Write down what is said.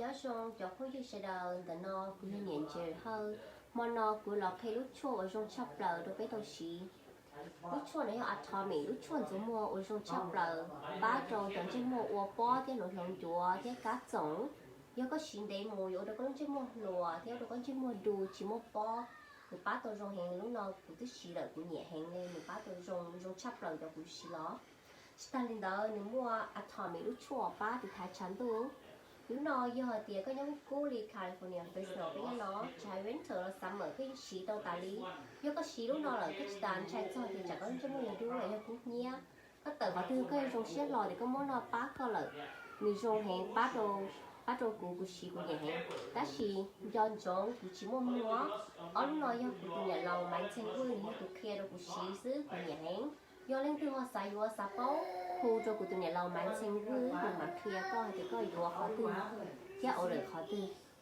Nyob zoo cov phooj ywg sawv daws, ntawm no kuv yog Niam Ntses Hawj. Hmo no kuv los qhia lub tshuaj uas zoo tshaj plaws rau peb tau siv. Lub tshuaj no yog Atomic, lub tshuaj ntxuav muag uas zoo tshaj plaws, pab rau cov ntsej muag ua pob thiab hloov hloov ncuav thiab kab txoom. Yog koj siv ntev mus yuav ua rau koj lub ntsej muag hluas thiab ua rau koj ntsej muag du tsis muaj pob. Nws pab tau zoo heev, lub no kuv twb siv lawm kuv nyiam heev li, nws pab tau zoo, zoo tshaj plaws cov kuv siv los. Tsis tag li ntawd nws muaj Atomic lub tshuaj pab tiv thaiv tshav ntuj. Lub no yog hais tias koj nyob kub kub li California, Fresno, peb nyob no tsis hais winter los summer koj yeej siv tau tas li. Yog koj siv lub no lawm koj tsis tas ntshai txog tias tsam koj lub ntsej muag yuav dub los yog kub hnyiab. Koj tawm qhov twg koj yuav zoo siab hlo tias koj muab no pab koj lawm. Nws zoo heev, pab rau, pab rau kuv, kuv siv kuv nyiam heev. Tab sis nco ntsoov kuv tsis muaj muag. Ob lub no yog kuv tus niam laus Maiv Ntxhee Vwj nws yog tus qhia rau kuv siv xwb, kuv nyiam heev. Yog leej twg ho xav yuav xav paub, hu rau kuv tus niam laus Maiv Ntxhee Vwj, nws mam qhia koj hais tias koj yuav qhov twg thiab order qhov twg.